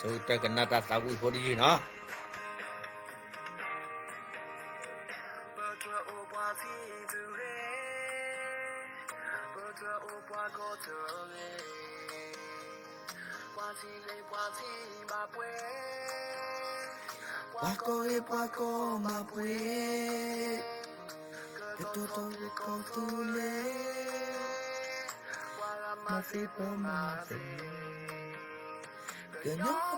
တၢ်ကနၣ်တၢ်သးဝံၣ်ဖိတယုၢ်နီၤ. ပတအိၣ်ပှၤထံတဂ့ၤ, ပတအိၣ်ပှၤကီၢ်တဂ့ၤ, ပှၤထံဂ့ၤပှၤထံဘၣ်ပှဲၤ, ပှၤကီၢ်ဂ့ၤပှၤကီၢ်ဘၣ်ပှဲၤ, ကတီၤထီၣ်ဂ့ၤကီၢ်သူလ့ၤ, ပှၤဂၤမၤသ့ပမၤသ့, ကညီ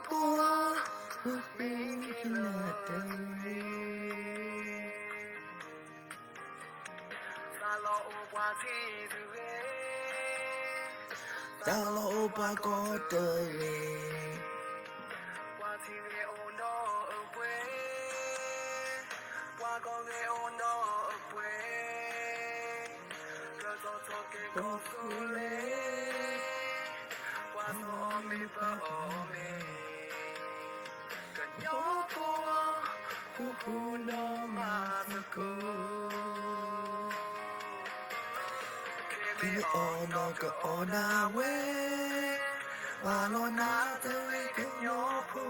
ဖိ ဃုဃုနၢ်တဂ့ၤ. တၢ်လီၢ်အိၣ်ပှၤထံတဂ့ၤ, တၢ်လီၢ်အိၣ်ပှၤကီၢ်တဂ့ၤ, ပှၤထံဂ့ၤအိၣ်ဒီးအပှဲၤ, ပှၤကီၢ်ဂ့ၤအိၣ်ဒီးအပှဲၤ, ကတီၤထီၣ်က့ၤကီၢ်သူလ့ၤ, ပှၤစီအီၤမ့ၢ်ပအီၤမ့ၢ်, ကညီဖိ ဃူဃူဒီးမၤသကိး, ကမ့ၢ်အီၣ်နီၢ်ကအီၣ်ဒၣ်ဝဲ, ပာ်လီၤနၤတဂ့ၤကညီဖိ,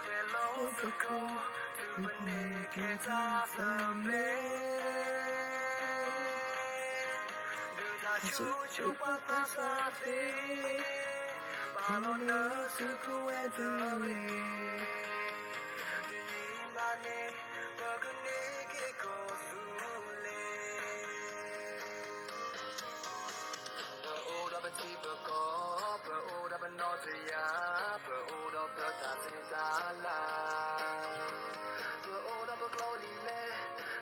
ပလိာ်သကိး သုပန့ၢ်က့ၤတၢ်သဘျ့, ဒုးတၢ်ဆူးဆူးပှၤသးစၢ်သ့, ပာ်လီၤနၤသုကဝဲတဂ့ၤ, တယံာ်မးန့ၣ် ပကန့ၢ်က့ၤကီၢ်သူလ့ၤ. ပအိၣ်ဒီးပထံပကီၢ်, ပအိၣ်ဒီးပနီၢ်တယၢ်, ပအိၣ်ဒီးပတၢ်ဆဲးတၢ်လၤ, ပအိၣ်ဒီးပကျိာ်လံာ်လဲၢ်,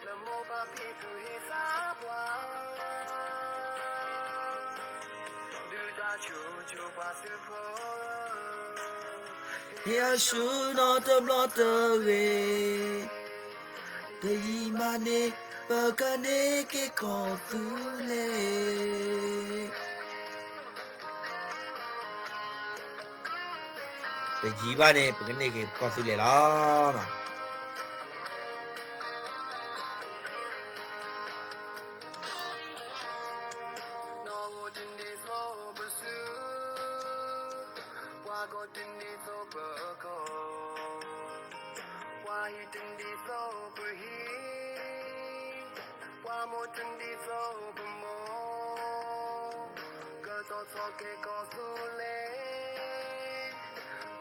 လၢမိၢ်ပၢ်ဖံဖုဟ့ၣ်သးပှၤ, ဒုးတၢ်ဆူးဆူးပှၤသုးဖိ, ဟ့ၣ်အဆူၣ်နီၤတဘျီတဂ့ၤ, တယံာ်မးန့ၣ် ပကန့ၢ်က့ၤကီၢ်သူလ့ၤ, တယံာ်ဘၣ်န့ၣ် ပကန့ၢ်က့ၤကီၢ်သူလ့ၤလီၤ. နီၢ်တဒ်သိးပစု, ပှၤကီၢ်တဒ်သိးပကီၢ်, ပှၤဟံၣ်တဒ်သိးပဟံၣ်, ပှၤမိၢ်တဒ်သိးပမိၢ်, ကတီၤထီၣ်က့ၤကီၢ်သူလ့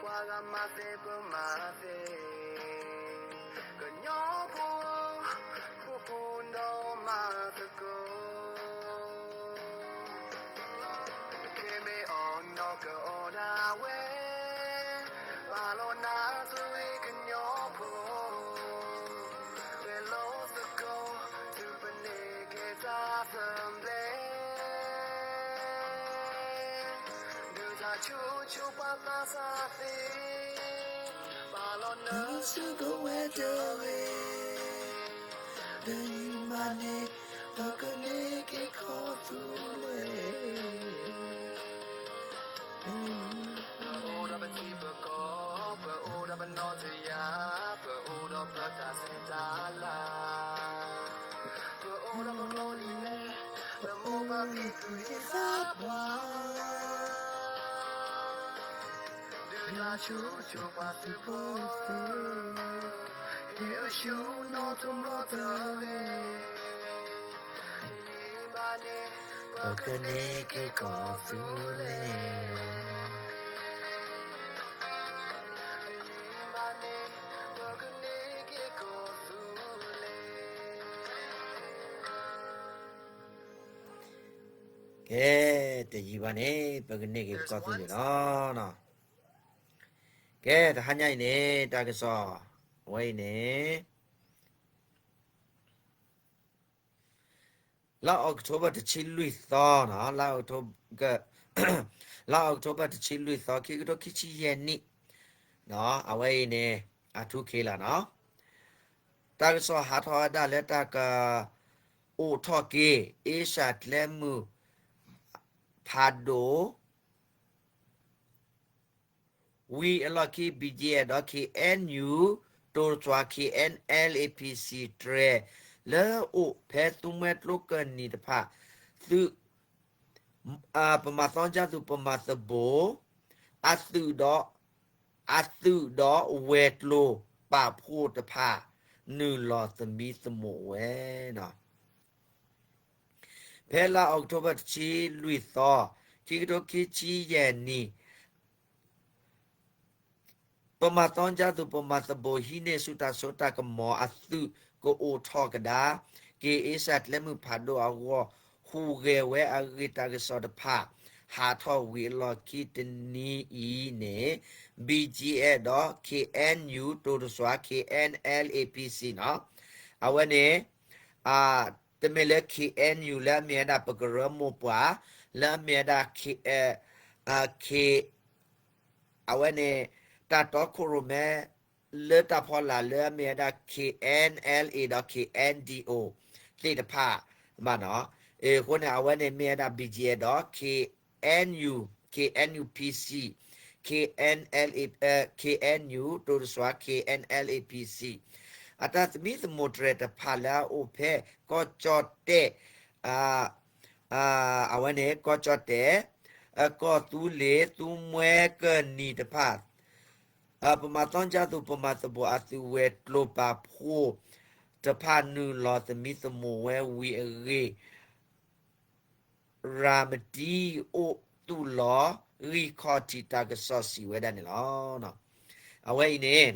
ၤ, ပှၤဂၤမၤသ့ပမၤသ့, ကညီဖိ ဃူဃူဒီးမၤသကိး, ကမ့ၢ်အီၣ်နီၢ်ကအီၣ်ဒၣ်ဝဲ, ပာ်လီၤနၤတဂ့ၤကညီဖိ, ပလိာ်သကိး သုပန့ၢ်က့ၤတၢ်သဘျ့, ဒုးတၢ်ဆူးဆူးပှၤသးစၢ်သ့, ပာ်လီၤနၤသုကဝဲတဂ့ၤ, တယံာ်မးန့ၣ် ပကန့ၢ်က့ၤကီၢ်သူလ့ၤ. ပအိၣ်ဒီးပထံပကီၢ်, ပအိၣ်ဒီးပနီၢ်တယၢ်, ပအိၣ်ဒီးပတၢ်ဆဲးတၢ်လၤ, ပအိၣ်ဒီးပကျိာ်လံာ်လဲၢ်, လၢမိၢ်ပၢ်ဖံဖုဟ့ၣ်သးပှၤ, ဒုးတၢ်ဆူးဆူးပှၤသုးဖိ, ဟ့ၣ်အဆူၣ်နီၢ်တဘျီတဂ့ၤ, တယံာ်မးန့ၣ် ပကန့ၢ်က့ၤကီၢ်သူလ့ၤ. ကဲ, တယံာ်ဘၣ်န့ၣ် ပကန့ၢ်က့ၤကီၢ်သူလ့ၤလီၤ. ကဲ, တဟါညါအံၤန့ၣ် တၢ်ကစီၣ် အဝဲအံၤန့ၣ် လါအီးကထိဘၢၣ်တဆံလွံၢ်သီ, လါအီးကထိဘၢၣ်တဆံလွံၢ်သီ ခံကထိခံဆံယဲၢ်နံၣ်, အဝဲအံၤန့ၣ် အထူခ့လီၤနီၤ. တၢ်ကစီၣ်ဟးထီၣ်ဝဲဒၣ်လၢတၢ်ကအိးထီၣ်က့ၤ အ့ရှၢၣ်ကျဲမုၢ်ဖးဒိၣ် ဝံၤအလီၢ်ခံ ဘံၣ်ကၠံၣ်အဲၣ် ဒီး ခ့ၣ်အဲၣ်ယူၣ် တိာ်ထွဲ ခ့ၣ်အဲၣ်အဲၣ်လ်အ့ၣ်ပံၣ်စံၣ် တြဲၤ လၢအိၣ်ဖဲသူမှဲကျိကနံၣ်တဖၣ် သုး ပမၤသီကၢ်သူး ပမၤသဘိၣ် အသုးဒီး အသုးဒီးဝဲၤကျိၤပာ်ဖှိၣ်တဖၣ် နုာ်လီၤသမံသမိးဝဲနီၤ. ဖဲလါအီးကထိဘၢၣ်တဆံလွံၢ်သီ, ခံကထိခံဆံယဲၢ်နံၣ်, ပမၤသီကၠါသူ ပမၤသဘိးဟံးန့ၢ်ဆူၣ်တၢ်စိတၢ်ကမီၤအသုးကအိၣ်ထီၣ်ကဒါက့ၤ အ့ရှၢၣ်ကျဲမုၢ်ဖးဒိၣ်အဂီၢ် ဟူးဂဲၤဝဲအဂ့ၢ်တၢ်ကစီၣ်တဖၣ် ဟးထီၣ်ဝံၤအလီၢ်ခံတနံၤအံၤန့ၣ် ဘံၣ်ကၠံၣ်အဲၣ် ဒီး ခ့ၣ်အဲၣ်ယူၣ် တိၤတစွၤ ခ့ၣ်အဲၣ်အဲၣ်လ်အ့ၣ် ဖံစံၣ်နီၤ, အဝဲန့ၣ် တမ့ၢ်လၢ ခ့ၣ်အဲၣ်ယူၣ် လၢအမ့ၢ်ဝဲဒၣ်ပကရၢမိၢ်ပှၢ် လၢအမ့ၢ်ဝဲဒၣ် ခ့ၣ် အဝဲန့ၣ် တၢ်တီခိၣ်ရိၣ်မဲ လၢတၢ်ဖီလာ်လၢအမ့ၢ်ဝဲဒၣ် ခ့ၣ်အဲၣ်အဲၣ်လ်အ့ၣ် ဒီး ခ့ၣ်အဲၣ်ဒံၣ်အိၣ် သ့ၣ်တဖၣ်ဘၣ်နီၤ. အဃိန့ၣ် အဝဲန့ၣ်မ့ၢ်ဝဲဒၣ် ဘံၣ်ကၠံၣ်အဲၣ် ဒီး ခ့ၣ်အဲၣ်ယူၣ် ခ့ၣ်အဲၣ်ယူၣ် ဖံစံၣ်, ခ့ၣ်အဲၣ်အဲၣ်လ်အ့ၣ် ခ့ၣ်အဲၣ်ယူၣ် တိၤတစွၤ ခ့ၣ်အဲၣ်အဲၣ်လ်အ့ၣ် ဖံစံၣ် အတၢ်သမံသမိးတြဲၤတဖၣ်လၢအအိၣ်ဖဲ ကီၢ်ကၠီၣ်တဲၣ် အဝဲန့ၣ် ကီၢ်ကၠီၣ်တဲၣ် ကီၢ်သူလ့ၤ သူမှဲကၢၢ်နံၤတဖၣ် ပမၤသီကၠါသူ ပမၤသဘိးအသုးဝဲၤကျိၤပာ်ဖှိၣ်တဖၣ် နုာ်လီၤသမံသမိးဝဲဝံၤအဂ့ၢ် ရၤမတံအိၣ်သူၣ်လီၤ ဂံၢ်ခီၣ်ထံးတၢ်ကစီၣ်စံးဝဲဒၣ်န့ၣ်လီၤ. အဝဲအံၤန့ၣ်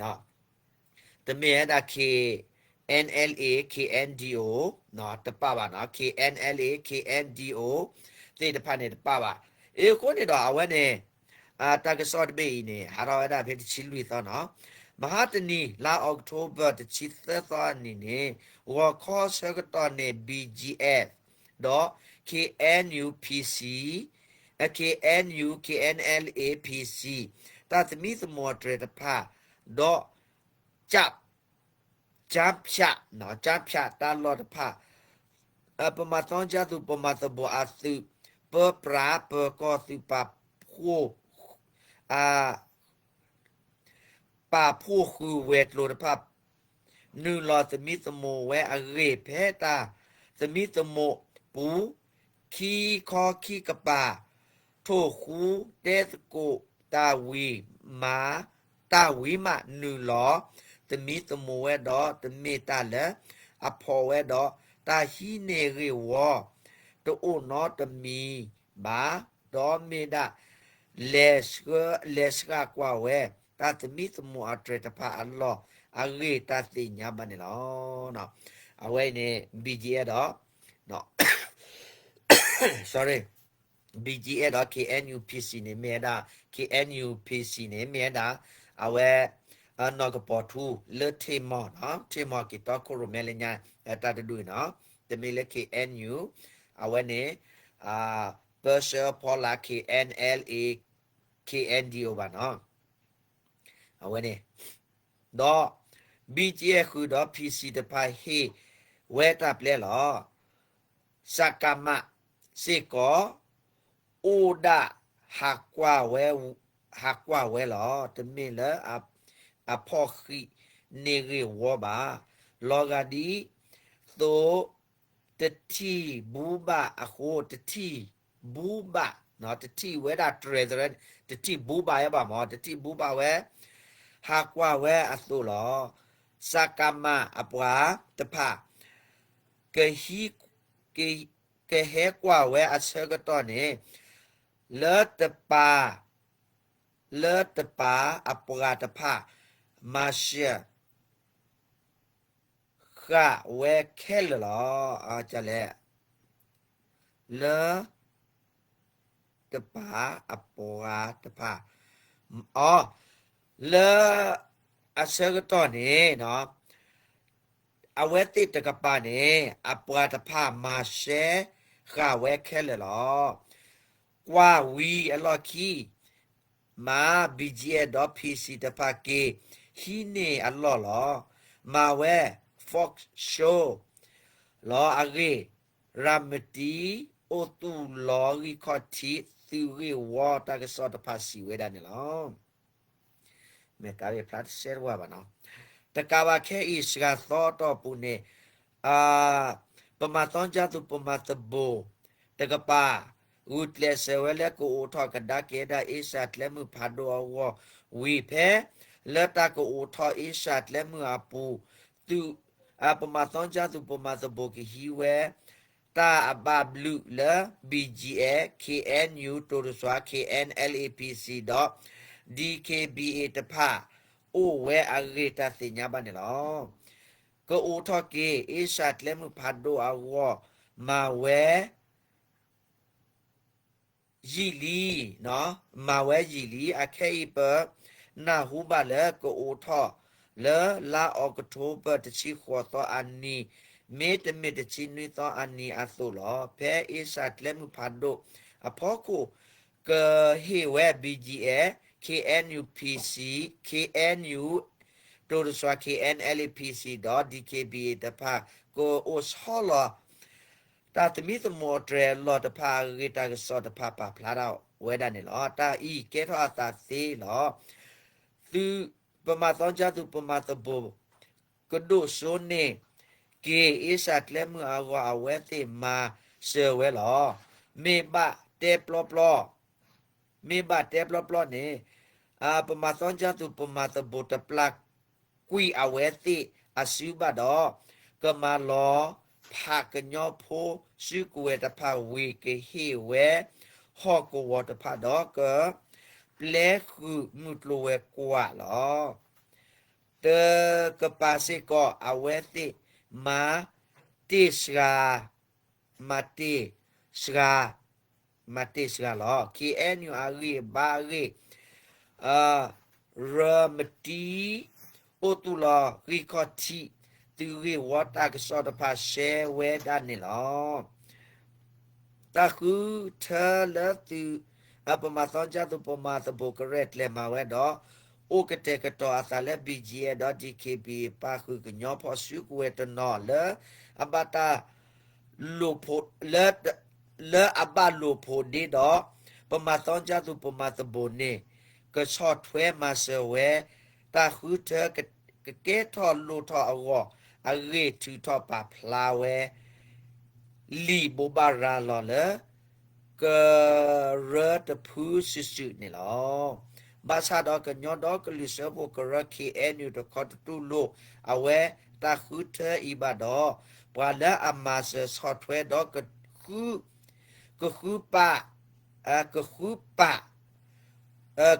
တမ့ၢ်ဝဲဒၣ် ခ့ၣ်အဲၣ်အဲၣ်လ်အ့ၣ် ခ့ၣ်အဲၣ်ဒံၣ်အိၣ် တပာ်ဘၣ်နီၤ, ခ့ၣ်အဲၣ်အဲၣ်လ်အ့ၣ် ခ့ၣ်အဲၣ်ဒံၣ်အိၣ် သ့ၣ်တဖၣ်န့ၣ်တပာ်ဘၣ်. အဃိန့ၣ်ဒီးအဝဲန့ၣ် တၢ်ကစီၣ်တဘ့ၣ်အံၤန့ၣ် ဟးထီၣ်ဝဲဒၣ်ဖဲတဆံလွံၢ်သီနီၤ, မဟါတနံၤ လါအီးကထိဘၢၣ် တဆံသၢသီအနံၤန့ၣ် ဂီၤခီဆၢကတီၢ်န့ၣ် ဘံၣ်ကၠံၣ်အဲၣ် ဒီး ခ့ၣ်အဲၣ်ယူၣ် ဖံစံၣ်, ခ့ၣ်အဲၣ်ယူၣ် ခ့ၣ်အဲၣ်အဲၣ်လ်အ့ၣ် ဖံစံၣ် တၢ်သမံသမိးတြဲၤတဖၣ် ဒီး ကၠၣ် ကၠၣ်ဖၠး ကၠၣ်ဖၠးတၢ်လီၢ်တဖၣ် ပမၤသီကၠါသူ ပမၤသဘိးအသုး ပၢပြးပၢၤကီၢ်သုးပာ်ဖှိၣ် ပာ်ဖှိၣ်ဃုာ်ဝဲၤကျိၤတဖၣ် နုာ်လီၤသမံသမိးဝဲအဂ့ၢ် ဖဲတၢ်သမံသမိးပူၤ ခံခီခံကပၤ ထိၣ်ဃူ တဲသကိး တၢ်ဝံၤမး တၢ်ဝံၤမး နုာ်လီၤသမံသမိးဝဲဒီး တမ့ၢ်တၢ်လၢအဖီၣ်ဝဲဒီး တၢ်ဟံးန့ၢ်ဂ့ၢ်ဝီ တအိၣ်နီတမံၤဘၣ်, ဒီးမ့ၢ်ဒၣ် လဲၤဆှးကွၢ်ဝဲ တၢ်သမံသမိးအတြဲၤတဖၣ်အလီၢ်အဂ့ၢ်တၢ်သ့ၣ်ညါဘၣ်န့ၣ်လီၤ. အဝဲအံၤန့ၣ် ဘံၣ်ကၠံၣ်အဲၣ် ဒီး sorry, ဘံၣ်ကၠံၣ်အဲၣ် ဒီး ခ့ၣ်အဲၣ်ယူၣ် ဖံစံၣ် န့ၣ် မ့ၢ်ဝဲဒၣ် ခ့ၣ်အဲၣ်ယူၣ် ဖံစံၣ် န့ၣ် မ့ၢ်ဝဲဒၣ် အဝဲ နီၢ်ကပီၤထူ လၢထ့ၣ်မီၢ်နီၤ, ထ့ၣ်မီၢ်က့ၤတီခိၣ်ရိၣ်မဲလၢညါ တၢ်တဒူၣ်အံၤနီၤ, တမ့ၢ်လၢ ခ့ၣ်အဲၣ်ယူၣ် အဝဲန့ၣ် ပၢဆှၢဖီလာ် ခ့ၣ်အဲၣ်အဲၣ်လ်အ့ၣ် ခ့ၣ်အဲၣ်ဒံၣ်အိၣ် ဘၣ်နီၤ. အဝဲန့ၣ် ဒီး ဘံၣ်ကၠံၣ်အဲၣ်ဃုာ်ဒီး ဖံစံၣ် တဖၣ်ဟ့ၣ်ဝဲတၢ်ပျဲလီၤ. စကမ စ့ၢ်ကီး အိၣ်ဒၣ် ဟးကွၢ်ဝဲ ဟးကွၢ်ဝဲလီၤ. တမ့ၢ်လၢ အဖီၣ်ဃံးန့ၢ်ဂ့ၢ်ဝီဘၣ်. လီၤဂာ်ဒ်သိး တထံၣ်ဘူးဘၣ်အဃိ တထံၣ်ဘူးဘၣ်, တထံၣ်ဝဲဒၣ်တြဲၤတရၢ တထံၣ်ဘူးဘၣ်ယဘၣ်မး တထံၣ်ဘူးဘၣ်ဝဲ ဟးကွၢ်ဝဲအသိးလီၤ. စကမ အပှၤတဖၣ် ကဟံး ကဟဲကွၢ်ဝဲအဆၢကတီၢ်န့ၣ် လၢတပၤ လၢတပၤအပှၤတဖၣ် မၤရှၢၣ် ဃာ်ဝဲခဲလၢာ်လီၤ. လဲၣ်, လၢတပၤအပှၤတဖၣ်, အ လၢအဆၢကတီၢ်န့ၣ် အဝဲသ့ၣ်တကပၤန့ၣ် အပှၤတဖၣ်မၤရှဲဃာ်ဝဲခဲလၢာ်လီၤ. ကွၢ်ဝံၤအလီၢ်ခံ မၤ ဘံၣ်ကၠံၣ်အဲၣ် ဒီး ဖံစံၣ် တဖၣ်က့ၤ ဟံးန့ၢ်အလီၢ်လီၤ. မၤဝဲ fork show လီၤအဂ့ၢ် ရၤမတံ အိၣ်သူၣ်လီၤဂံၢ်ခီၣ်ထံး သုးဂ့ၢ်ဝီတၢ်ကစီၣ်တဖၣ်စံးဝဲဒၣ်န့ၣ်လီၤ. မ့ၢ်ကးဘ့ၣ်ဖျါတစဲးတဝၢ်ဘၣ်နီၤ. တကးဘၣ်ခဲအံၤ စှၤသီအတီၢ်ပူၤန့ၣ် ပမၤသီကၠါသူ ပမၤသဘိးတကပၤ ဂုာ်ကျဲးစၢးဝဲလၢကအိးထီၣ်ကဒါက့ၤဒၣ်အ့ရှၢၣ်ကျဲမုၢ်ဖးဒိၣ်အဂီၢ်ဝံၤဖဲ လၢတၢ်ကအိးထီၣ်အ့ရှၢၣ်ကျဲမုၢ်အပူၤ သုး ပမၤသီကၠၢ်သူၣ်ပမၤသဘိၣ်ကဟံးဝဲ တၢ်အဘၣ်ဘျုးလၢ ဘီၣ်ကၠံၣ်အဲၣ်, ခ့ၣ်အဲၣ်ယူၣ်, တိၤတစွါ ခ့ၣ်အဲၣ်အဲၣ်လ်အ့ၣ်ပံၣ်စံၣ် ဒီး ဒံၣ်ခ့ၣ်ဘံၣ်အ့ၣ်တဖၣ် အိၣ်ဝဲအဂ့ၢ်တၢ်သ့ၣ်ညါဘၣ်န့ၣ်လီၤ. ကအိးထီၣ်က့ၤ အ့ရှၢၣ်ကျဲမုၢ်ဖးဒိၣ်အဂီၢ် မၤဝဲ ယံာ်လံ, မၤဝဲယံာ်လံ. အခဲအံၤပနၢ်ဟူဘၣ်လၢကအိးထီၣ်လၢလါအီးကထိဘၢၣ် တဆံဃိးသီအနံၤ, မ့တမ့ၢ်တဆံနွံသီအနံၤအသိးလီၤ. ဖဲအ့ရှၢၣ်ကျဲမုၢ်ဖးဒိၣ်အဖီခိၣ် ကဟ့ၣ်ဝဲ ဘီၣ်ကၠံၣ်အဲၣ်, ခ့ၣ်အဲၣ်ယူၣ်, ပံၣ်စံၣ်, ခ့ၣ်အဲၣ်ယူၣ်, တိၤတစွါ ခ့ၣ်အဲၣ်အဲၣ်လ်အ့ၣ်ပံၣ်စံၣ် ဒီး ဒံၣ်ခ့ၣ်ဘံၣ်အ့ၣ်တဖၣ် ကအိးဆီလီၤ တၢ်သမံသမိးအတြဲၤအလီၢ်တဖၣ်အဂ့ၢ် တၢ်ကစီၣ်တဖၣ်ပာ်ဖျါထီၣ်ဝဲဒၣ်န့ၣ်လီၤ. တၢ်အံၤကဲထီၣ်အသးသ့လီၤ. သုး ပမၤသီကၠၢ်သူၣ်ပမၤသဘိၣ် ကဒိၣ်စိန့ၢ်က့ၤ အ့ရှၢၣ်ကျဲမုၢ်အဂီၢ် အဝဲသ့ၣ်မၤစၢၤဝဲလီၤ. မ့ၢ်ဘၣ်တဲပျီပျီ မ့ၢ်ဘၣ်တဲပျီပျီန့ၣ် ပမၤသီကၠၢ်သူၣ်ပမၤသဘိၣ်တပျၢ်ကွံာ်အဝဲသ့ၣ်အစုဘၣ်ဒီး ကမၤလီၤဖးကညီဖိစုကဝဲၤတဖၣ်ဝံၤ ကဟ့ၣ်ဝဲဟီၣ်ကဝီၤတဖၣ်ဒီး ကပျဲဃုာ်မုၢ်ကျိၤဝဲၤကွာ်လီၤ. တကပၤစ့ၢ်ကီး အဝဲသ့ၣ်မၤတ့ၢ်စှၤ မၤတ့ၢ်စှၤ မၤတ့ၢ်စှၤလီၤ. ခ့ၣ်အဲၣ်ယူၣ်အဂံၢ်အဘါအဂ့ၢ် ရၢမတံ အိၣ်သူၣ်လီၤဂံၢ်ခီၣ်ထံး သုးဂ့ၢ်ဝီတၢ်ကစီၣ်တဖၣ်ရှဲဝဲဒၣ်န့ၣ်လီၤ. တၢ်ဃုထၢလၢသုး ပမၤသီကၠၢ်သူၣ်ပမၤသဘိၣ်ကရဲၣ်ကျဲၤမၤဝဲဒီး အိၣ်ကတဲာ်ကတီၤအသးလၢ ဘီၣ်ကၠံၣ်အဲၣ် ဒီး ဒံၣ်ခ့ၣ်ဘံၣ်အ့ၣ် ပာ်ဃုာ်ကညီဖီၣ်စုကဝဲၤတနီၤလၢအဘၣ်တၢ် လၢ လၢအဘၣ်လိာ်ဖိးဒ့ဒီး ပမၤသီကၠၢ်သူၣ်ပမၤသဘိၣ်န့ၣ် ကဆီၣ်ထွဲမၤစၢၤဝဲ တၢ်ဃုထၢကကဲထီၣ်လိၣ်ထီၣ်အဂီၢ် အဂ့ၢ်ထုးထီၣ်ပာ်ဖျါဝဲ လံာ်ဘိးဘၣ်ရၤလီၤလၢ ကရၢတဖုစုာ်စုာ်န့ၣ်လီၤ. ဘၣ်ဆၣ်ဒီးကညီဒီကလုာ်စၢဖှိၣ်ကရၢ ခ့ၣ်အဲၣ်ယူၣ် တခီတတူၢ်လိာ် အဝဲတၢ်ဃုထၢအံၤဘၣ်ဒီး ပှၤလၢအမၤစၢၤဆီၣ်ထွဲဒီး ကဃု ကဃုပာ် ကဃုပာ်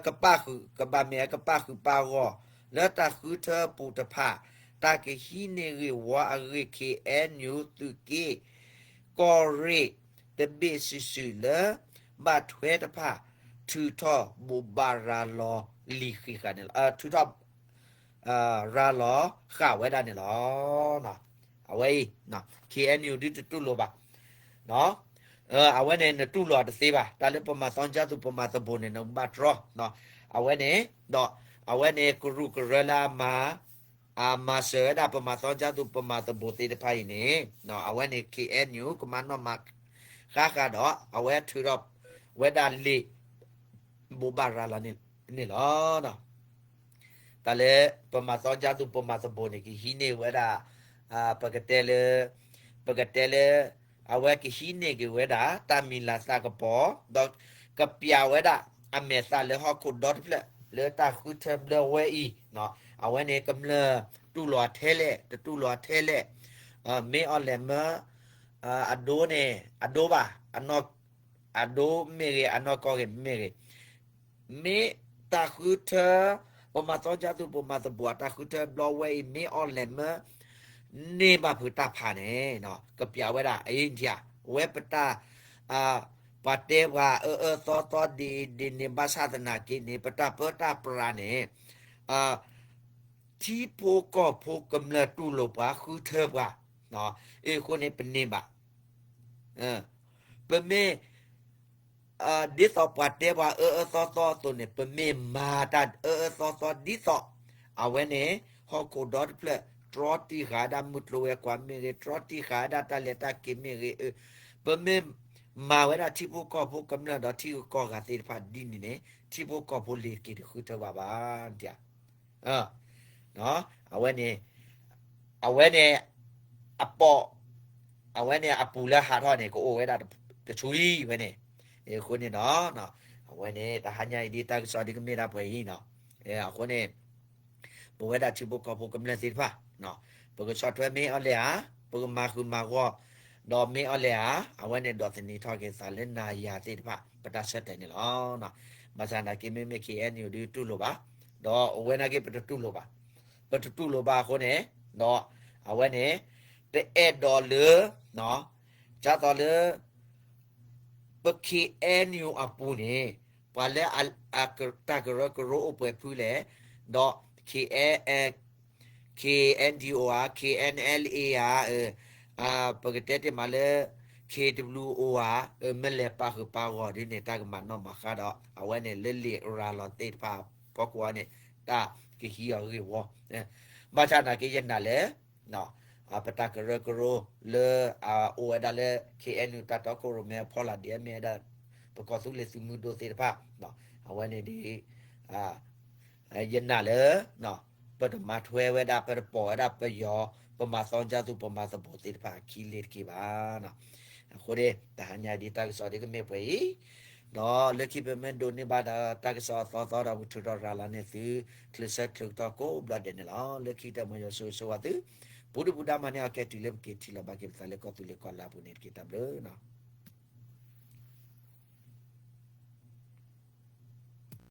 ကပာ်ဃုာ် ကဘၣ်မ့ၢ်ကပာ်ဃုာ်ပာ်ဂီၢ် လၢတၢ်ဃုထၢအပူၤတဖၣ် တၢ်ကဟံးန့ၢ်ဂ့ၢ်ဝီအဂ့ၢ် ခ့ၣ်အဲၣ်ယူၣ် သုးက့ ကီၢ်ရ့ၣ် တဘ့ၣ်စုာ်စုာ်လၢ ဘၣ်ထွဲတဖၣ် ထုးထီၣ်ဘိးဘၣ်ရၤလီၤလံာ်ဃံးဃာ်န့ၣ်လီၤ. ထုးထီၣ် ရၤလီၤဃာ်ဝဲဒၣ်န့ၣ်လီၤ. အဝဲအံၤ ခ့ၣ်အဲၣ်ယူၣ် ဒုတတူၢ်လိာ်ဘၣ် အဝဲန့ၣ်နတူၢ်လိာ်တသ့ဘၣ်. တၢ်လၢပမၤသီကၠၢ်သူၣ်ပမၤသဘိၣ်န့ၣ် နကဘၣ်တြီ အဝဲန့ၣ် ဒီး အဝဲန့ၣ်ကရူၢ်ကရၢလၢအမၤ အမၤစၢၤဝဲဒၣ်ပမၤသီကၠၢ်သူၣ်ပမၤသဘိၣ်သ့ၣ်တဖၣ်အံၤန့ၣ် အဝဲန့ၣ် ခ့ၣ်အဲၣ်ယူၣ် ကမၤနီၣ်မၤဃါဃာ်ဒီး အဝဲထုးထီၣ်ဝဲဒၣ်လံာ် ဘိးဘၣ်ရၤလီၤန့ၣ်လီၤ. တၢ်လၢပမၤသီကၠၢ်သူၣ်ပမၤသဘိၣ်န့ၣ် ကဟံးန့ၢ်ဝဲဒၣ် ပကတဲလၢ ပကတဲလၢ အဝဲကဟံးန့ၢ်က့ၤဝဲဒၣ် တၢ်မံၤလၤသးကပီၤ ဒီးကပျးဝဲဒၣ် အမဲာ်သးလၢဟီၣ်ခိၣ်ဒီတဖျၢၣ် လၢတၢ်ဃုထၢဘျၢဝဲအံၤ အဝဲန့ၣ်ကမျၢၢ်တူၢ်လိာ်အထဲလဲၣ် တတူၢ်လိာ်အထဲလဲၣ် မ့ၢ်အီၤလဲၤမၢ အဒိန့ၣ် အဒိဘၣ် အဒိမ့ၢ်ဂ့ၤ အနီၢ်ကီၢ်ဂ့ၤမ့ၢ်ဂ့ၤ မ့ၢ်တၢ်ဃုထၢ ပမၤသီကၠၢ်သူၣ်ပမၤသဘိၣ်အတၢ်ဃုထၢဘျီဝဲအံၤ မ့ၢ်အီၤလဲၤမၢ န့ၢ်ဘၣ်ဖုးတၢ်ဖးန့ၣ် ကပျးဝဲဒၣ် အအံဒံး ဝဲပတၢ် ပှၤတဲပှၤအၢအၢသီသီဒ်ဒ်န့ၣ် ဘၣ်ဆၣ်သနာ်က့န့ၣ် ပတၢ်ပၢတၢ်ပြးန့ၣ် ထံဖိကီၢ်ဖိကမျၢၢ်တူၢ်လိာ်ပှၤဃုထၢပှၤ အဃိန့ၣ်ပန့ၢ်ဘၣ် ပမ့ၢ် ဒ်သိးပှၤတဲပှၤအၢအၢသီသီအသိးန့ၣ် ပမ့ၢ်မၤတၢ်အၢအၢသီသီဒ်သိး အဝဲန့ၣ် ဟီၣ်ခိၣ်ဒီတဖျၢၣ် တြီတံၢ်ဃာ်ဝဲဒၣ်မုၢ်ကျိၤဝဲၤကွာ်မ့ၢ်ဂ့ၤ တြီတံၢ်ဃာ်ဝဲဒၣ်တၢ်လဲၤတၢ်က့ၤမ့ၢ်ဂ့ၤ ပမ့ၢ်မၤဝဲဒၣ်ထံဖိကီၢ်ဖိကမျၢၢ်ဒီးထံဂုၤကီၢ်ဂၤသ့ၣ်တဖၣ်ဒ်န့ၣ်န့ၣ် ထံဖိကီၢ်ဖိလ့ၤက့ၤတဃုထၢဘၣ်ဘၣ် အဝဲန့ၣ် အဝဲန့ၣ် အပိာ် အဝဲန့ၣ်အပူၤလၢဟးထီၣ်န့ၣ် ကအိၣ်ဝဲဒၣ်တဆူလံဝဲန့ၣ် အဃိန့ၣ်ဒီး အဝဲန့ၣ် တဟါညါအံၤဒ်တၢ်ကစီၣ်ဒ်ကမ့ၢ်ဒၣ်ပှဲၤအံၤနီၤ, အဃိန့ၣ် ပဝဲဒၣ်ထံဖိကီၢ်ဖိကမျၢၢ်သ့ၣ်တဖၣ် ပကဆီၣ်ထွဲမ့ၢ်အီၤလဲၣ်ဧါ, ပကမၤဃုာ်မၤဂီၤ, ဒီးမ့ၢ်အီၤလဲၣ်ဧါ, အဝဲန့ၣ်ဒိးသန့ၤထီၣ်က့ၤသးလၢနၤယၤသ့ၣ်တဖၣ် ပတၢ်ဆၢတဲာ်န့ၣ်လီၤ. ဘၣ်ဆၣ်နာ်က့မ့မ့ၢ် K N U ဒုးတူၢ်လိာ်ဘၣ်, ဒီးအဝဲနာ်က့ပတတူၢ်လိာ်ဘၣ်, ပတတူၢ်လိာ်ဘၣ်အဃိန့ၣ်, ဒီးအဝဲန့ၣ် ပအဲၣ်ဒိးလၢ ဒ်သိးလၢ ပ K N U အပူၤန့ၣ် ပှၤလၢအ တၢ်ကရၢကရိအိၣ်ပှဲၤဖုလဲၣ်, ဒီး K N K N D O ဧါ, K N L A ဧါ, ပကတဲတ့ၢ်မးလၢ K W O ဧါ, မ့ၢ်လဲၤပာ်ဃုာ်ပာ်ဂီၤဒ်န့ၣ် တၢ်ကမၤနီၣ်မၤဃါဒီး အဝဲန့ၣ်လၢလံာ်ရၤလီၤသ့ၣ်တဖၣ်ဖီခိၣ်အံၤန့ၣ် တၢ်ကဟံးအီၤဂ့ၢ်ဝီ, ဘၣ်ဆၣ်နာ်က့ယနာ်လၢ ပတၢ်ကရၢကရိလၢအအိၣ်ဝဲဒၣ်လၢ K N U တၢ်တီခိၣ်ရိၣ်မဲအဖီလာ်ဒ်အမ့ၢ်ဝဲဒၣ် ပကီၢ်သူလ့ၤသုးမုၢ်ဒိၣ်သ့ၣ်တဖၣ်, အဝဲန့ၣ်ဒ် ယနာ်လၢ ပတမၤထွဲဝဲဒၣ် ပတပိာ်ဝဲဒၣ်ပယီၤ ပမၤသီကၢ်သူၣ် ပမၤသဘိးသ့ၣ်တဖၣ်အခံလ့ၤတက့ၢ်ဘၣ်. အဃိန့ၣ် တဟါညါဒ်တၢ်ကစီၣ်ဒ်ကမ့ၢ်ပှဲၤအံၤ, ဒီးလၢခံပမ့ၢ်ဒိးန့ၢ်ဘၣ်ဒီးတၢ်ကစီၣ်အသီသီဒီး ပထုးထီၣ်ရၤလီၤန့ၢ်သု ချၢဆၢချၢကတီၢ်ကိးဘျီဒဲးန့ၣ်လီၤ. လၢခံကတၢၢ်မ်ယွၤဆိၣ်ဂ့ၤဆိၣ်ဝါသု, ပူၤဒုၣ်ပူၤဒါမၤန့ၢ်အီၤကဲတုၤလၢပက့ၤထံၣ်လိာ်ဘၣ်က့ၤပသးလၢကီၢ်သူလ့ၤကီၢ်လါအပူၤန့ၣ်တက့ၢ်. တၢ်ဘျုး